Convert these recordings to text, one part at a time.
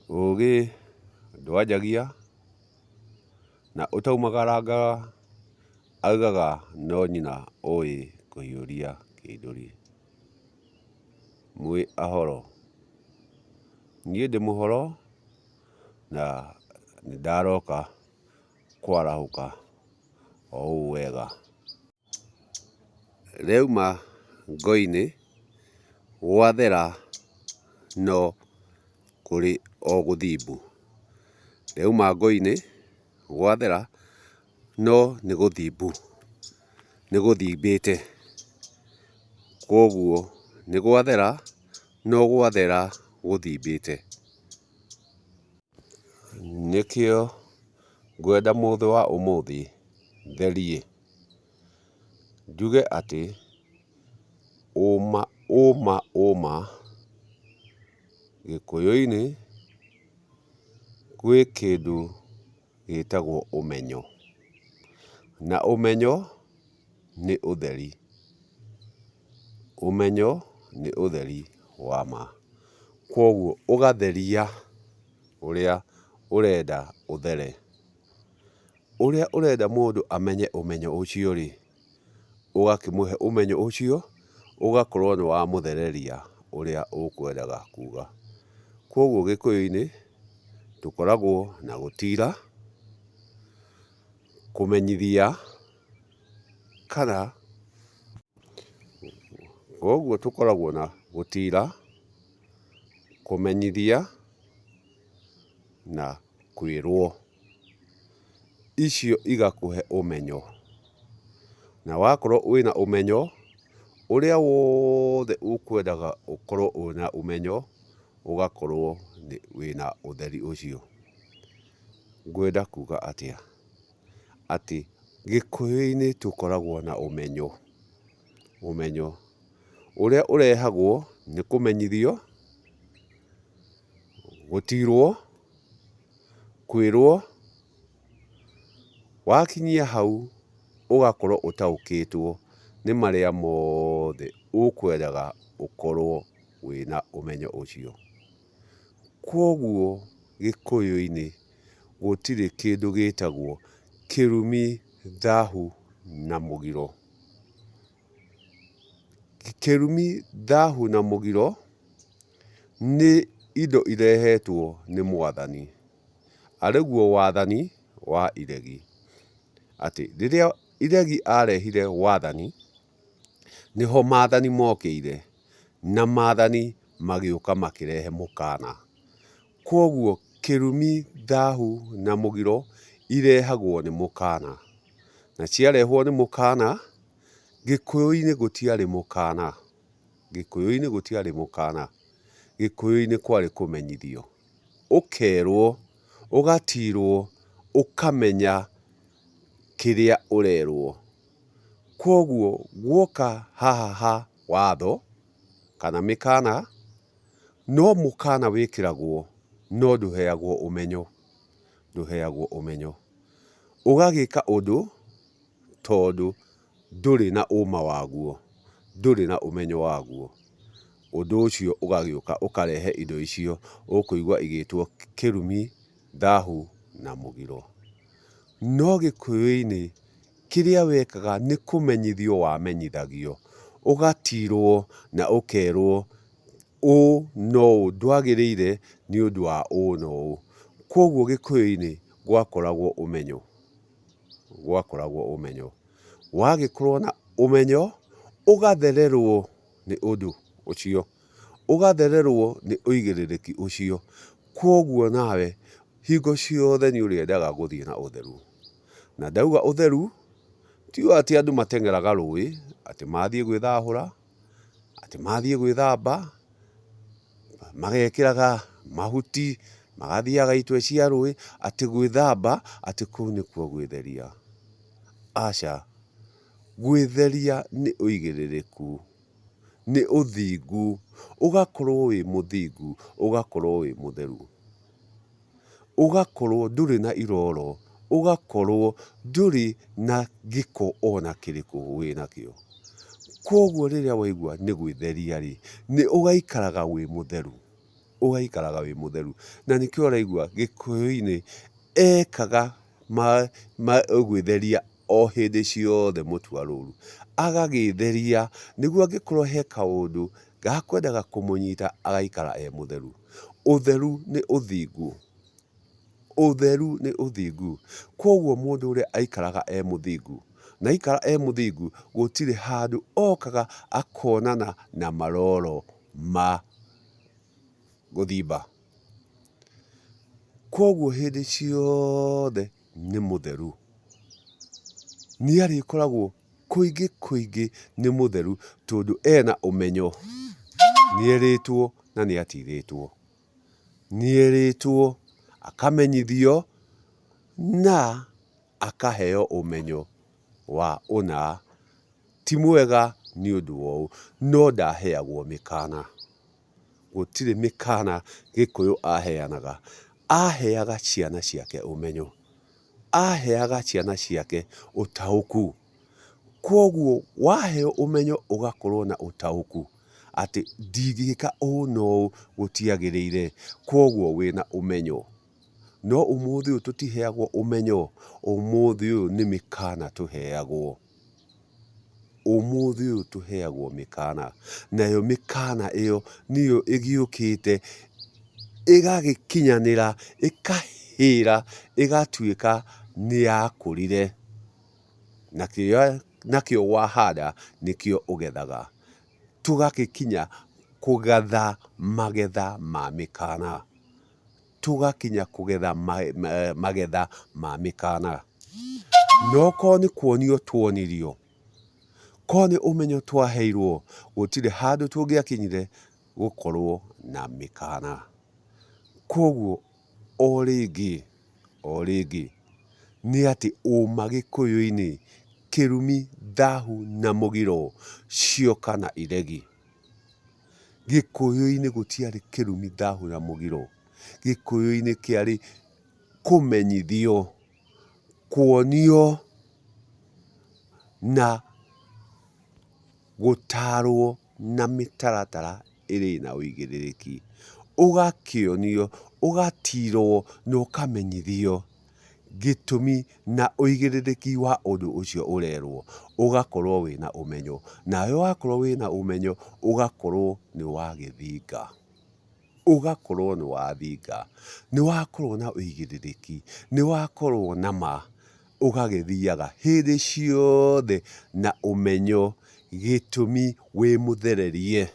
Ũgĩ ndwanjagia na ũtaumagarangaga augaga no nyina ũĩ kũhiũria kĩndũri. Mwĩ ahoro? Niĩ ndĩ mũhoro na nĩ ndaroka kwarahũka o ũũ wega. Rĩauma ngo-inĩ gwathera no kũrĩ o gũthimbu. Rĩauma ngo-inĩ gwathera no nĩ gũthimbu, nĩ gũthimbĩte. Kwoguo nĩ gwathera no gwathera gũthimbĩte. Nĩkĩo ngwenda mũthĩ wa ũmũthĩ therie njuge atĩ ũma ũma ũma gĩkũyũ-inĩ gwĩ kĩndũ gĩtagwo ũmenyo, na ũmenyo nĩ ũtheri. Ũmenyo nĩ ũtheri wa ma. Kwoguo ũgatheria ũrĩa ũrenda ũthere. Ũrĩa ũrenda mũndũ amenye ũmenyo ũcio rĩ, ũgakĩmũhe ũmenyo ũcio, ũgakorwo nĩ wamũthereria ũrĩa ũkwendaga kuga. Kwoguo gĩkũyũ-inĩ tũkoragwo na gũtira, kũmenyithia kana, kwoguo tũkoragwo na gũtira, kũmenyithia na kwĩrwo. Icio igakũhe ũmenyo, na wakorwo wĩna ũmenyo, ũrĩa wothe ũkwendaga ũkorwo wĩna ũmenyo, ũgakorwo wĩna ũtheri ũcio. Ngwenda kuga atĩa? Atĩ gĩkũyũ-inĩ tũkoragwo na ũmenyo, ũmenyo ũrĩa ũrehagwo nĩ kũmenyithio, gũtirwo, kwĩrwo, wakinyia hau ũgakorwo ũtaũkĩtwo nĩ marĩa mothe ũkwendaga ũkorwo wĩna ũmenyo ũcio. Kwoguo gĩkũyũ-inĩ gũtirĩ kĩndũ gĩtagwo kĩrumi, thahu na mũgiro. Kĩrumi, thahu na mũgiro nĩ indo irehetwo nĩ mwathani, arĩguo wathani wa iregi. Atĩ rĩrĩa iregi arehire wathani, nĩho maathani mokĩire, na maathani magĩũka makĩrehe mũkana. Kwoguo kĩrumi, thahu na mũgiro irehagwo nĩ mũkana, na ciarehwo nĩ mũkana, gĩkũyũ-inĩ gũtiarĩ mũkana, gĩkũyũ-inĩ gũtiarĩ mũkana, gĩkũyũ-inĩ kwarĩ kũmenyithio. Ũkerwo, ũgatirwo, ũkamenya kĩrĩa ũrerwo. Kwoguo guoka haha ha watho kana mĩkana, no mũkana wĩkĩragwo no ndũheagwo ũmenyo, ndũheagwo ũmenyo. Ũgagĩka ũndũ tondũ ndũrĩ na ũma waguo, ndũrĩ na ũmenyo waguo. Ũndũ ũcio ũgagĩũka ũkarehe indo icio ũkũigua igĩtwo kĩrumi, thahu na mũgiro. No gĩkũyũ-inĩ kĩrĩa wekaga nĩ kũmenyithio wamenyithagio, ũgatirwo na ũkerwo ũũ na ũũ ndwagĩrĩire nĩ ũndũ wa ũũ na ũũ. Kwoguo gĩkũyũ-inĩ gwakoragwo ũmenyo, gwakoragwo ũmenyo. Wagĩkorwo na ũmenyo, ũgathererwo nĩ ũndũ ũcio, ũgathererwo nĩ ũigĩrĩrĩki ũcio, kwoguo nawe hingo ciothe nĩ ũrĩendaga gũthiĩ na ũtheru. Na ndauga ũtheru, ti ũũ atĩ andũ mateng'eraga rũĩ, atĩ mathiĩ gwĩthahũra, atĩ mathiĩ gwĩthamba, magekĩraga mahuti, magathiaga itwe cia rũĩ, atĩ gwĩthamba, atĩ kũu nĩkuo gwĩtheria. Aca, gwĩtheria nĩ ũigĩrĩrĩku, nĩ ũthingu, ũgakorwo wĩ mũthingu, ũgakorwo wĩ mũtheru. Ũgakorwo ndũrĩ na iroro, ũgakorwo ndũrĩ na gĩko ona kĩrĩkũ wĩnakĩo. Kwoguo rĩrĩa waigua nĩ gwĩtheria rĩ, nĩ ũgaikaraga wĩ mũtheru, Ũgaikaraga wĩ mũtheru. Na nĩkĩo ũraigua gĩkũyũ-inĩ ekaga gwĩtheria o hĩndĩ ciothe mũtua rũru. Agagĩtheria nĩguo angĩkorwo he kaũndũ gakwendaga kũmũnyita agaikara e mũtheru. Ũtheru nĩ ũthingu, ũtheru nĩ ũthingu. Kwoguo mũndũ ũrĩa aikaraga e mũthingu, na aikara e mũthingu gũtirĩ handũ okaga akonana na maroro ma gũthimba. Kwoguo hĩndĩ ciothe nĩ mũtheru. Nĩ arĩkoragwo kũingĩ kũingĩ nĩ mũtheru tondũ ena ũmenyo, nĩ erĩtwo na nĩ atirĩtwo. Nĩ erĩtwo, akamenyithio na akaheo ũmenyo wa ũna ti mwega nĩ ũndũ wa ũũ, no ndaheagwo mĩkana. Gũtirĩ mĩkana Gĩkũyũ aheanaga, aheaga ciana ciake ũmenyo, aheaga ciana ciake ũtaũku. Kwoguo waheo ũmenyo ũgakorwo na ũtaũku atĩ ndingĩka ũũ na ũũ gũtiagĩrĩire, kwoguo wĩna ũmenyo. No ũmũthĩ ũyũ tũtiheagwo ũmenyo, ũmũthĩ ũyũ nĩ mĩkana tũheagwo. Ũmũthĩ ũyũ tũheagwo mĩkana, nayo mĩkana ĩyo nĩyo ĩgĩũkĩte ĩgagĩkinyanĩra, ĩkahĩra, ĩgatuĩka nĩ yakũrire, na kĩrĩa nakĩo wahanda nĩkĩo ũgethaga. Tũgagĩkinya kũgetha magetha ma mĩkana. Tũgakinya kũgetha magetha ma mĩkana. Na okorwo nĩ kuonio tuonirio, korwo nĩ ũmenyo twaheirwo, gũtirĩ handũ tũngĩakinyire gũkorwo na mĩkana. Kwoguo o rĩngĩ, o rĩngĩ, nĩ atĩ ũma gĩkũyũ-inĩ, kĩrumi, thahu na mũgiro cioka na iregi. Gĩkũyũ-inĩ gũtiarĩ kĩrumi, thahu na mũgiro. Gĩkũyũ-inĩ kĩarĩ kũmenyithio, kuonio na gũtarwo na mĩtaratara ĩrĩ na ũigĩrĩrĩki. Ũgakĩonio, ũgatirwo na ũkamenyithio gĩtũmi na ũigĩrĩrĩki wa ũndũ ũcio ũrerwo, ũgakorwo wĩna ũmenyo. Nawe wakorwo wĩna ũmenyo, ũgakorwo nĩ wagĩthinga. Ũgakorwo nĩ wathinga, nĩ wakorwo na ũigĩrĩrĩki, nĩ wakorwo na ma, ũgagĩthiaga hĩndĩ ciothe na ũmenyo, gĩtũmi wĩ mũthererie,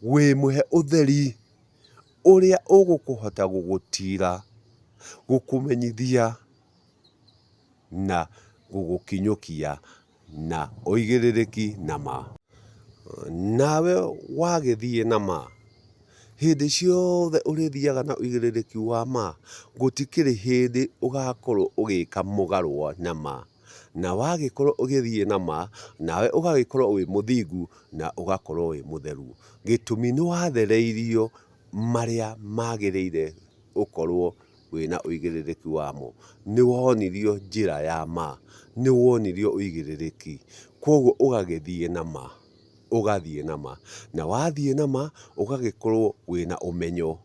wĩ mũhe ũtheri ũrĩa ũgũkũhota gũgũtira, gũkũmenyithia na gũgũkinyũkia na ũigĩrĩrĩki na ma. Nawe wagĩthiĩ na ma, hĩndĩ ciothe ũrĩthiaga na ũigĩrĩrĩki wa ma, gũtikĩrĩ hĩndĩ ũgakorwo ũgĩka mũgarũ na ma. Na wagĩkorwo ũgĩthiĩ na ma, nawe ũgagĩkorwo wĩ mũthingu na ũgakorwo wĩ mũtheru. Gĩtũmi nĩ wathereirio marĩa magĩrĩire ũkorwo wĩna ũigĩrĩrĩki wamo. Nĩ wonirio njĩra ya ma, nĩ wonirio ũigĩrĩrĩki, kwoguo ũgagĩthiĩ na ma, ũgathiĩ na ma. Na wathiĩ na ma, ũgagĩkorwo wĩna ũmenyo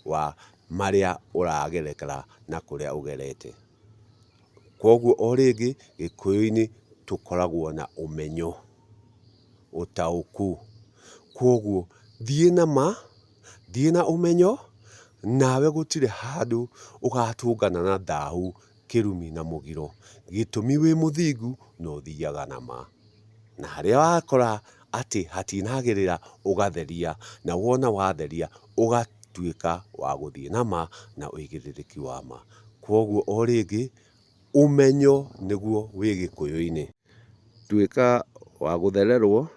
wa marĩa ũragerekera na kũrĩa ũgerete. Kwoguo o rĩngĩ, gĩkũyũ-inĩ tũkoragwo na ũmenyo, ũtaũku. Kwoguo thiĩ na ma, thiĩ na ũmenyo, nawe gũtirĩ handũ ũgatũngana na thahu, kĩrumi na mũgiro. Gĩtũmi wĩ mũthingu na ũthiaga na ma. Na harĩa wakora atĩ hatinagĩrĩra ũgatheria, na wona watheria ũgatuĩka wa gũthiĩ na ma na ũigĩrĩrĩki wa ma. Kwoguo o rĩngĩ, ũmenyo nĩguo wĩ gĩkũyũ-inĩ. Tuĩka wa gũthererwo,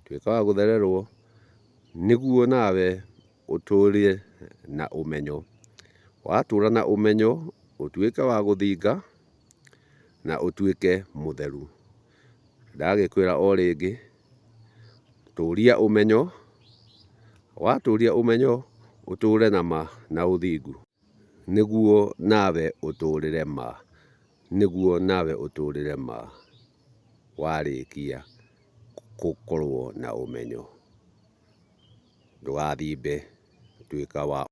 tuĩka wa gũthererwo nĩguo nawe ũtũre na ũmenyo. Watũra na ũmenyo ũtuĩke wa gũthinga na ũtuĩke mũtheru. Ndagĩkwĩra o rĩngĩ, tũria ũmenyo, watũria ũmenyo ũtũre na ma na ũthingu, nĩguo nawe ũtũrĩre ma, nĩguo nawe ũtũrĩre ma warĩkia gũkorwo na ũmenyo. Ndũgathimbe. Tuĩka wa.